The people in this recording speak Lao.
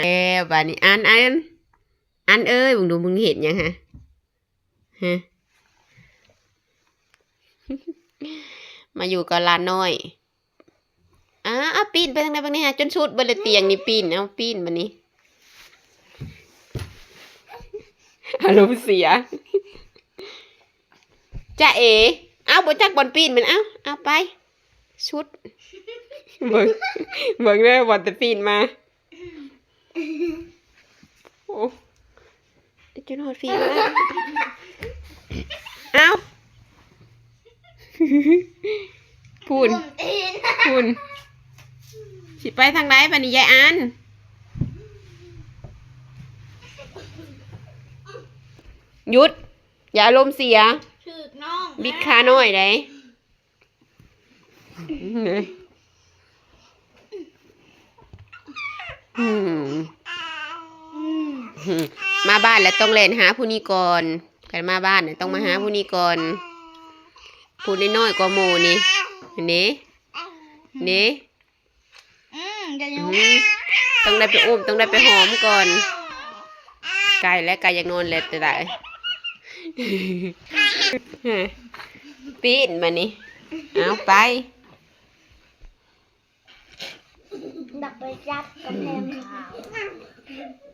ແລ້ວບາດນີ້ ອັນ ອັນ ອັນເອີຍ ເບິ່ງດູ ມຶງເຮັດຫຍັງຫະ? ຮະ ມາຢູ່ກັບຫຼານນ້ອຍ. ອ້າ ເອົາ ປີນໄປທາງໃດເບິ່ງແດ່ຫະ? ຈົນສຸດເບິດແລ້ວຕຽງນີ້ ປີນ ເອົາ ປີນບາດນີ້ ອາລົມເສຍ. ຈະເອ ເອົາ ບໍ່ຈັກບ່ອນປີນມັນ ເອົາ ເອົາໄປ ສຸດ ເບິ່ງ ເບິ່ງເດີ ບ່ອນແຕ່ປີນມາ. ໂອ້ ຈົນຮອດພີ້ແລ້ວ ເອົ້າ ພຸ້ນ ພຸ້ນ ຊິໄປທາງໃດບາດນີ້ ຍາຍອັນ? ຢຸດ ຢ່າອາລົມເສຍ ຖືກນ້ອງ ບິດຂານ້ອຍໃດ. ອືມ ມາບ້ານແລ້ວຕ້ອງແລ່ນຫາຜູ້ນີ້ກ່ອນ ຄັນມາບ້ານນະຕ້ອງມາຫາຜູ້ນີ້ກ່ອນ ຜູ້ນ້ອຍໆກວ່າໝູ່ນີ້ ເດ້ ເດ້. ອືມ ຢ່າຫຍຸງ ອືມ ຕ້ອງໄດ້ໄປອຸ້ມ ຕ້ອງໄດ້ໄປຫອມກ່ອນ ໃກ້ແລ້ວ ໃກ້ຢາກນອນແລ້ວ ຕາຍ ປີ້ນບາດນີ້ ເອົາໄປ ຢາກໄປຈັບກຳແພງຂາວ.